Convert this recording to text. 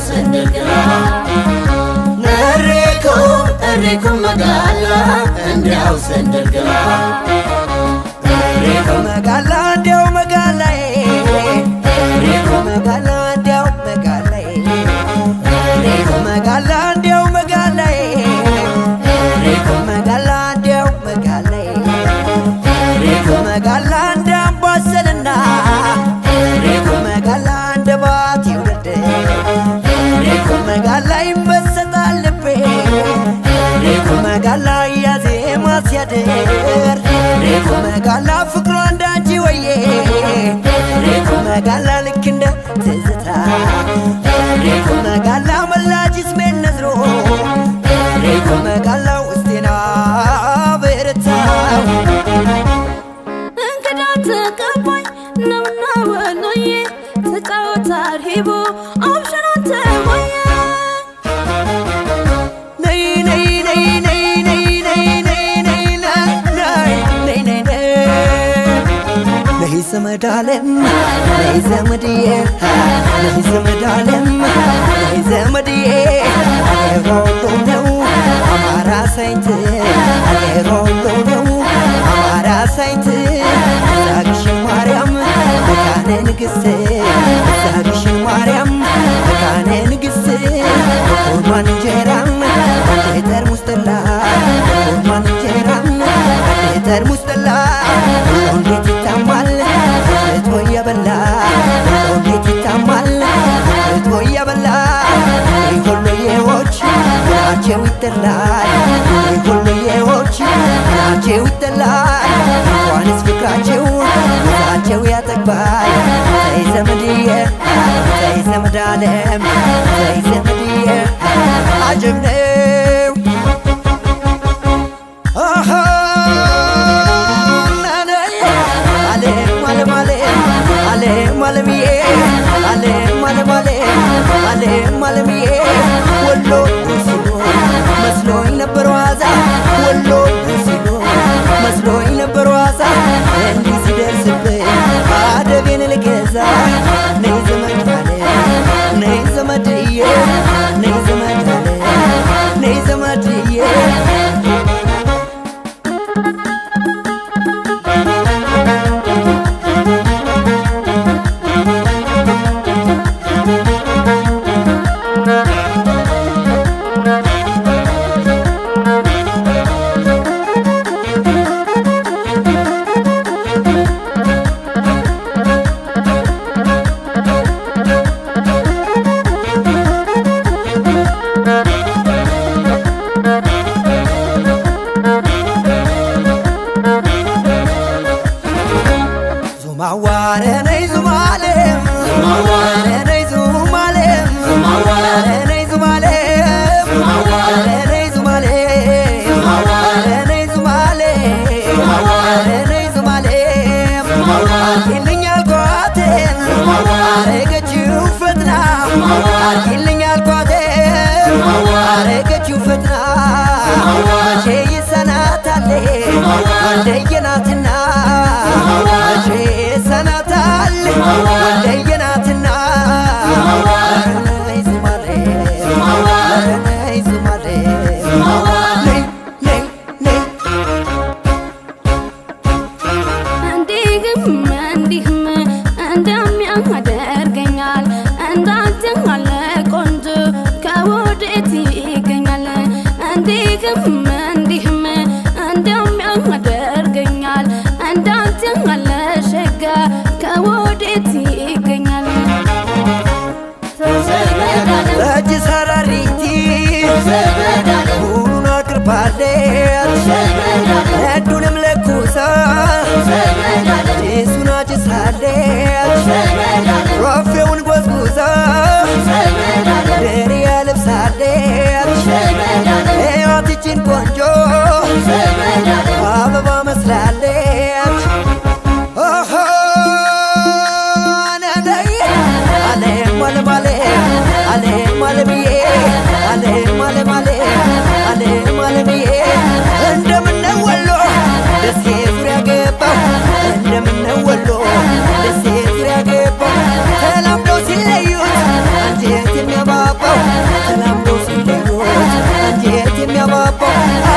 ሰንደልግላ እሬኩም እሬኩም መጋላ እንዲያው ሰንደልግላ እሬኩም መጋላ እንዲያው መጋላዬ እሬኩም መጋላ እንዲያው መጋላዬ እሬኩም መጋላ እንዲያው መጋላዬ እሬኩም መጋላ እንዲያው መጋላዬ እሬኩም መጋላ እንደ አምባሰልና እሬኩም መጋላ እንደ ባቲ ውርድ እሬኩም መጋላ ይመሰጣል ልቤ እሬኩም መጋላ እያዜማ ሲያድር እሬኩም መጋላ ፍቅሯ እንዳንቺ ወዬ እሬኩም መጋላ ልክ እንደ ትዝታ እሬኩም መጋላ መላ ጅስሜን ነዝሮ እሬኩም መጋላ ውስጤና በረታው እንግዳ ተቀባይ ነውና ወሎዬ ተጫወት አርሂቦ አብሽር አንተ ሆዬ። ነይ ነይ ነይ ነይ ነይ ነይ ነይ ነይ ነይ ነይ ነይ ነይ ነይ ዘመድ አለም ነይ ዘመድዬ ነይ ዘመድ አለም ነይ ዘመድዬ አገር ወሎ ነው አማራ ሳይንት አገር ወሎ ነው አማራ ሳይንት ዛግሽን ማርያም መካነ ንግሥት ዛግሽን ማርያም መካነ ንግሥት ኮርማን እንጀራም አንድ ጠርሙስ ጠላ ኮርማን እንጀራም አንድ ጠርሙስ ጠላ ሁሉ እንዴት ይታማል ክትፎ እየበላ ሁሉ እንዴት ይታማል ክትፎ እየበላ ሁሉዬዎች ምናቸው ይጠላል ሁሉዬዎች ምናቸው ይጠላል እንኳንስ ፍቅራቸው ወዛቸው ያጠግባል። ተይ ዘመድዬ ተይ ዘመድ አለም ተይ ዘመድዬ አጀብ ነው። አሃ ናናዬ አለም አለም አለም አለም አለምዬ አለም አለም አለም አለም አለምዬ ወሎ ሲሉ መስሎኝ ነበር ዋዛ ወሎ ሲሉ መስሎኝ ነበር ዋዛ እንዲህ ሲደርስብኝ አደቤን ልገዛ ነይ ዘመድ አለ ነይ ዘመድዬ ነይ ዘመድ አለ ነይ ዘመድዬ። ዙማዋረ ነይ ዙማለም ዙማዋረ ነይ ዙማለም ዙማዋረ ነይ ዙማለም ዙማዋረ ነይ ዙማለም ዙማዋረ ነይ ዙማለም ዙማዋረ ነይ ዙማለም ዙማዋረ አርጊልኝ አልኳትን ዙማዋረ አረገችው ፈጥና ዙማዋረ አርጊልኝ አልኳትን ዙማዋረ አረገችው ፈጥና ዙማዋረ መቼ ይሰናታል ዙማዋረ ወልደየናትና ዙማዋረ መቼ ይሰናታል ዙማዋረ ወልደየናትና ዙማዋረ ነይ ዙማሌ ዙማዋረ ነይ ዙማሌ ዙማዋረ ነይ ነይ ነይ እንዲህም እንዲህም እንደሚያደርገኛል እንዳንተ ያለ ቆንጆ ከወዴት ይገኛል? እንዲህም እንዲህም እንደሚያደርገኛል እንዳንተ ያለ ሸጋ ከወዴት ይገኛል? ዘመድ አለም ጠጅ ሰራሪቲ ዘመድ አለም ቡኑን አቅርባለች ዘመድ አለም ነዱንም ለኩሳ ዘመድ አለም ጭሱን አጭሳለች ዘመድ አለም ሮፌውን ጎዝጉዛ ዘመድ አለም ድሪያ ለብሳለች ዘመድ አለም ሕይወት ይችን ቆንጆ ዘመድ አለም አበባ መስላለች። ኦሆ ነነይ አለም አለም አለም አለም አለምዬ አለም አለም አለም አለም አለምዬ እንደምነው ወሎ ደሴ ዙሪያ ገባ እንደምነው ወሎ ደሴ ዙሪያ ገባ ተላምደው ሲለዩት አንጀት የሚያባባ ባባው።